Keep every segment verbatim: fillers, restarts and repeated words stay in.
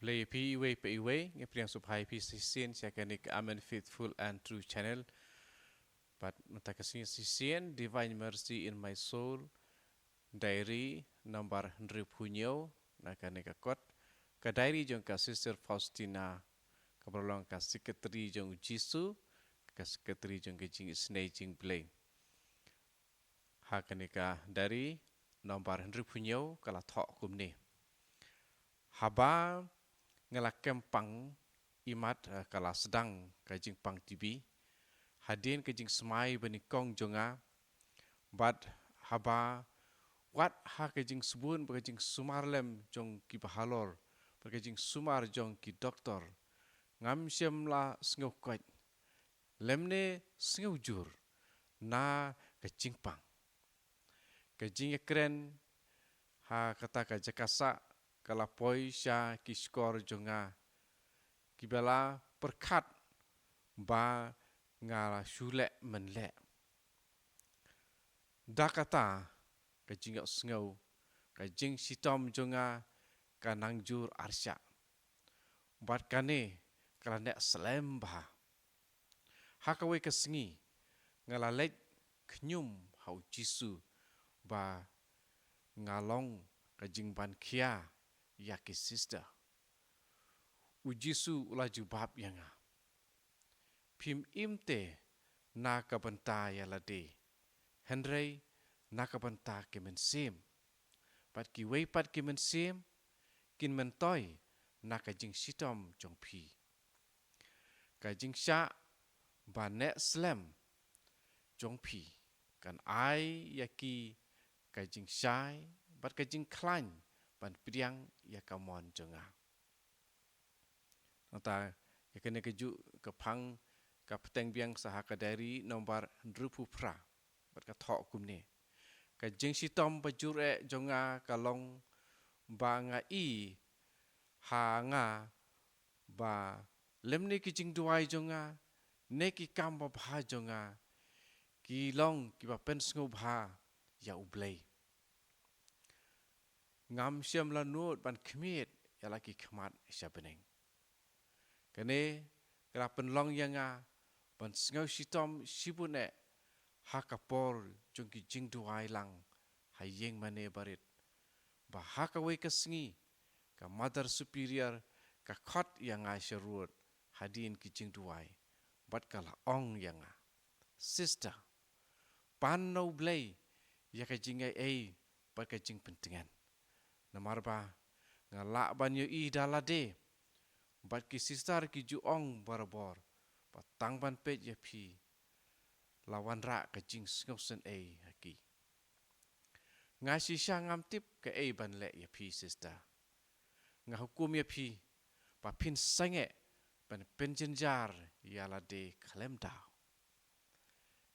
Blei ïa phi iwei pa iwei, nga pdiang sngewbha ïa phi shisien sha kane ka Amen Faithful and True Channel. Bad mynta ka sngi shisien, Divine Mercy in My Soul, diary number hynriewphew hynñiew, na kane ka kot, ka diary jong ka Sister Faustina, kaba long ka secretary jong U Jisu, ka secretary jong ka jingisynei jong U Blei. Ha kane ka diary number hynriewphew hynñiew ka la thoh kumne. Haba nga la kem pang, imat, eh, ka la sdang ka jingpang T B. Hadien ka jingsmai banyngkong jong nga, bad haba wat ha ka jingsbun bad ka jingsumar lem jong ki bahalor bad ka jingsumar jong ki doktor, ngam shym la sngew koit lymne sngew jur na ka jingpang. Ka jingïakren ha kata ka jaka sah ka la poi sha ki shkor jong nga, kiba la pyrkhat ba nga la shu leh mynleh. Da kata ka jingïohsngew, ka jingshitom jong nga ka nang jur arshah. Bad kane ka la neh slem bha. Ha kawei ka sngi nga la leit khñium ha U Jisu ba nga long ka jingban khia ïa ki sister. U Jisu u la jubab ïa nga, phim im te na ka bynta ïa lade, hynrei na ka bynta ki mynsiem. Bad kiwei pat ki mynsiem kin myntoi na ka jingshitom jong phi. Ka jingshah ba neh slem jong phi kan ai ïa ki ka jingshai bad ka jingkhlaiñ ban pdiang ïa ka mon jong nga. Nangta ïa kane ka juh ka phang, ka pteng biang sa ha ka diary number hynriewphew phra bad ka thoh kumne. Ka jingshitom ba jur eh jong nga ka long ba nga i ha nga ba lymne ki jingduwai jong nga ne ki kam babha jong nga ki long kiba pynsngewbha ïa U Blei. Ngam shym la nud ban khmied ïa la ki khmat sha bneng. Kane ka la pynlong ïa nga ban sngew shitom shibun eh ha ka por jong ki jingduwai lang ha ïing mane barit, ba ha kawei ka sngi ka Mother Superior ka khot ïa nga sharud hadien ki jingduwai bad ka la ong ïa nga, Sister, pan na U Blei ïa ka jingaiei bad ka jingpyntngen. Namar ba nga lah ban ïohi da lade bad ki sister ki ju ong barabor ba tang ban peit ïa phi la wanrah ka jingsngewsynei ha ki. Nga shisha ngam tip kaei ban leh ïa phi sister. Nga hukum ïa phi ba phin sangeh ban pynjynjar ïa lade khlem daw.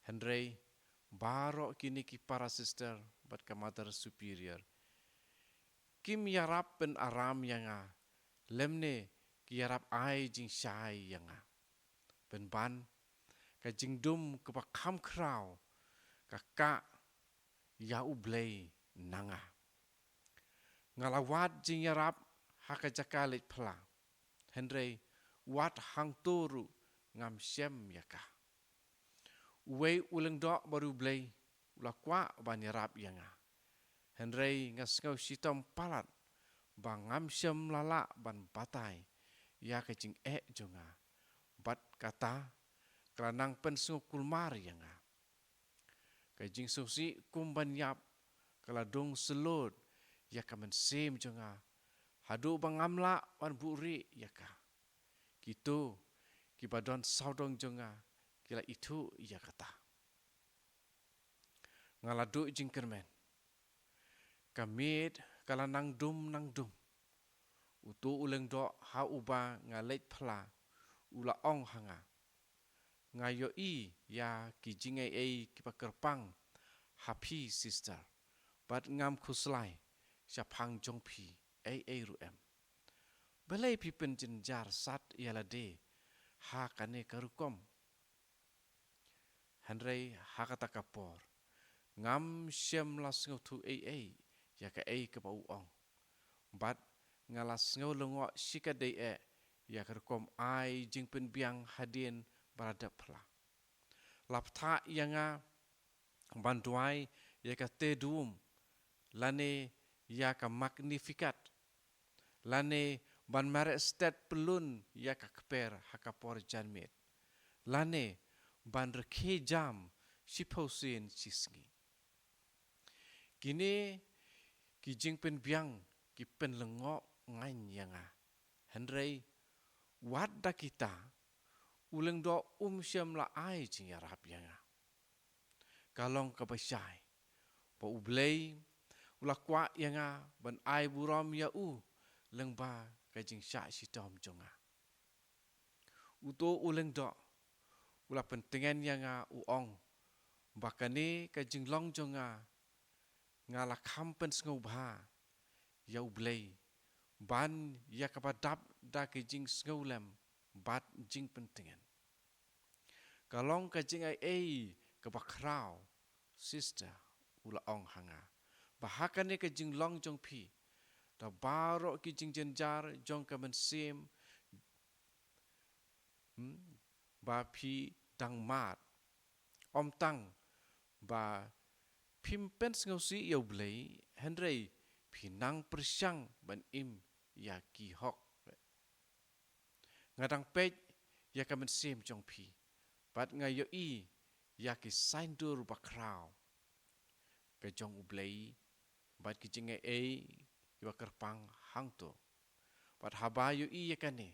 Hynrei baroh kine ki para sister bad ka Mother Superior kim ïarap pynaram ïa nga lymne ki ïarap ai jingshai ïa nga. Pynban ka jingdum kaba kham khraw ka kah ïa U Blei na nga. Nga la wad jingïarap ha ka jaka leit phla, hynrei wat hangto ruh ngam shem ïa ka. Uwei u lyngdoh bad U Blei u la kwah ban ïarap ïa nga, hynrei nga sngew shitom palat ba ngam shem la lah ban batai ïa ka jingeh jong nga. Bad kata ka la nang pynsngewkulmar ïa nga. Ka jingsngewsih kum ban ïap ka la dung shlur ïa ka mynsiem jong nga haduh ba ngam lah ban buhrieh ïa ka. Kito kiba don sawdong jong nga ki la ithuh ïa kata. Nga la duh jingkyrmen. Ka miet ka la nang dum nang dum. Uto u lyngdoh ha uba nga leit phla u la ong ha nga, nga ïohi ïa ki jingaiei kiba kyrpang ha phi sister, bad ngam khuslai shaphang jong phi ei ei ruh em. Balei phi pynjynjar sat ïa lade ha kane ka rukom? Hynrei ha kata ka por ngam shem la sngewthuh ei ei ïa kaei kaba u ong. Bad nga la sngew lyngngoh shikatdei eh ïa ka rukom ai jingpynbiang hadien ba la dep pla. La pynthah ïa nga ban duwai ïa ka Te Deum, lane ïa ka Magnificat, lane ban mareh stet pyllun ïa ka kper ha ka por janmiet, lane ban rkhie jam shiphew sien shi sngi. Kine ki jingpynbiang ki pynlyngngoh ngan ïa nga. Hynrei wat da kita, u lyngdoh um shym la ai jingïarap ïa nga. Ka long kaba shai ba U Blei u la kwah ïa nga ban ai burom ïa u lyngba ka jingshah shitom jong nga. Uto u lyngdoh u la pyntngen ïa nga, u ong ba kane ka jinglong jong nga, nga la kham pynsngewbha ïa U Blei ban ïa kaba dap da ka jingsngewlem bad jingpyntngen. Ka long ka jingaiei kaba khraw, sister, u la ong ha nga, ba ha kane ka jinglong jong phi, da baroh ki jingjynjar jong ka mynsiem, hmm, ba phi dang mad, ym tang ba phim pynsngewsih ïa U Blei, hynrei phi nang pyrshang ban im ïa ki hok. Nga dang peit ïa ka mynsiem jong phi, bad nga ïohi ïa ki saiñdur bakhraw ka jong U Blei, bad ki jingaiei kiba kyrpang hangto. Bad haba ïohi ïa kane,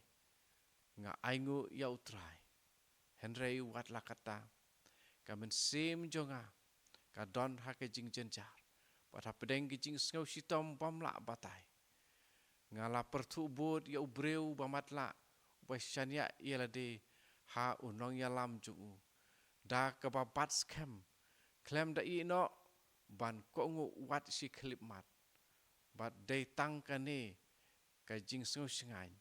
nga ainguh ïa U Trai. Hynrei wat la katta, ka mynsiem jong nga ka don ha ka jingjynjar, bad hapdeng ka jingsngewshitom bym lah batai. Nga la pyrthuh bud ïa u briew ba matlah, uba shaniah ïa lade ha u nongïalam jong u, da kaba bat skhem, khlem da ïeh noh ban kohnguh wat shi khyllipmat. Bad dei tang kane ka jingsngewshngaiñ,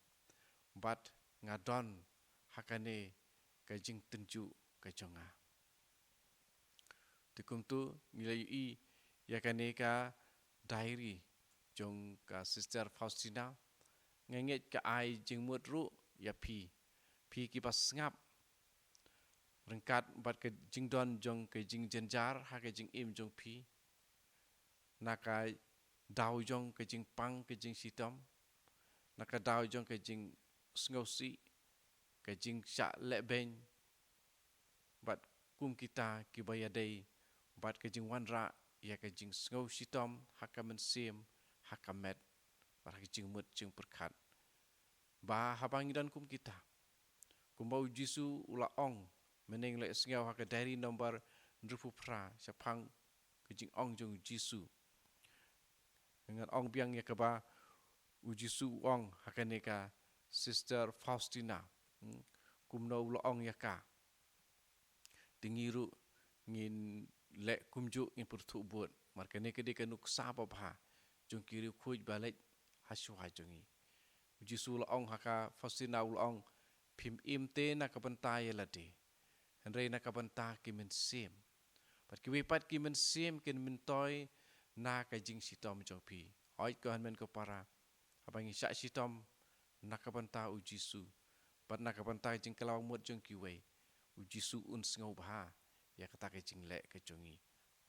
bad nga don ha kane ka jingtynjuh ka jong nga. Te kumto ngi la ïohi ïa kane ka diary jong ka Sister Faustina. Nga ngeit ka ai jingmut ruh ïa phi, phi kiba sngap, ryngkat bad ka jingdon jong ka jingjynjar ha ka jingim jong phi, na ka daw jong ka jingpang ka jingshitom, na ka daw jong ka jingsngewsih, ka jingshah lehbeiñ, bad kum kita kiba ïadei bad ka jingwanrah ïa ka jingsngewshitom ha ka mynsiem, ha ka met, bad ha ka jingmut jingpyrkhat. Ba haba ngi don kum kita, kumba U Jisu u la ong, mynne ngi la ïohsngew ha ka diary number hynriewphew phra, shaphang ka jingong jong U Jisu. Ngan ong biang ïa kaba U Jisu u ong ha kane ka Sister Faustina. Hmm, kumno u la ong ïa ka. Te ngi ruh ngin leh kumjuh, ngin pyrthuh bud. Namar kane ka dei ka nuksa babha jong ki riewkhuid ba leit hashwa jong ngi. U Jisu u la ong ha ka Faustina, u la ong, phim im te na ka bynta ïa lade, hynrei na ka bynta ki mynsiem. Bad kiwei pat ki mynsiem kin myntoi na ka jingshitom jong phi. Hooid ko hynmen ko para, haba ngi shah shitom na ka bynta U Jisu bad na ka bynta ka jingkylla mut jong kiwei, U Jisu un sngewbha ïa kata ka jingleh ka jong ngi.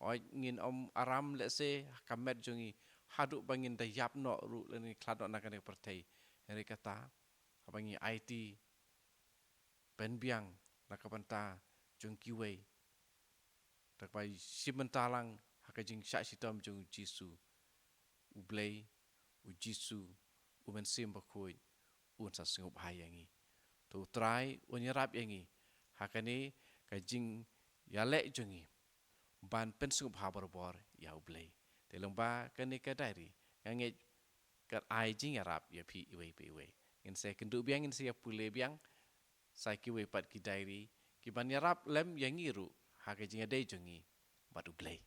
Hooid ngin ym aram lehse ha ka met jong ngi, haduh ba ngin da ïap noh ruh lane khlad noh na kane ka pyrthei. Hynrei kata, haba ngi aiti pynbiang na ka bynta jong kiwei, da kaba shim bynta lang ha ka jingshah shitom jong U Jisu, U Blei, U Jisu, U Mynsiem Bakhuid, un sa sngewbha ïa ngi. To U Trai un ïarap ïa ngi ha kane ka jingïaleh jong ngi ban pynsngewbha barabor ïa U Blei. Te lyngba kane ka diary, nga ngeit kan ai jingïarap ïa phi iwei pa iwei. Ngin sa ïakynduh biang, ngin sa ïapule biang sa kiwei pat ki diary kiban ïarap lem ïa ngi ruh ha ka jingïadei jong ngi bad U Blei.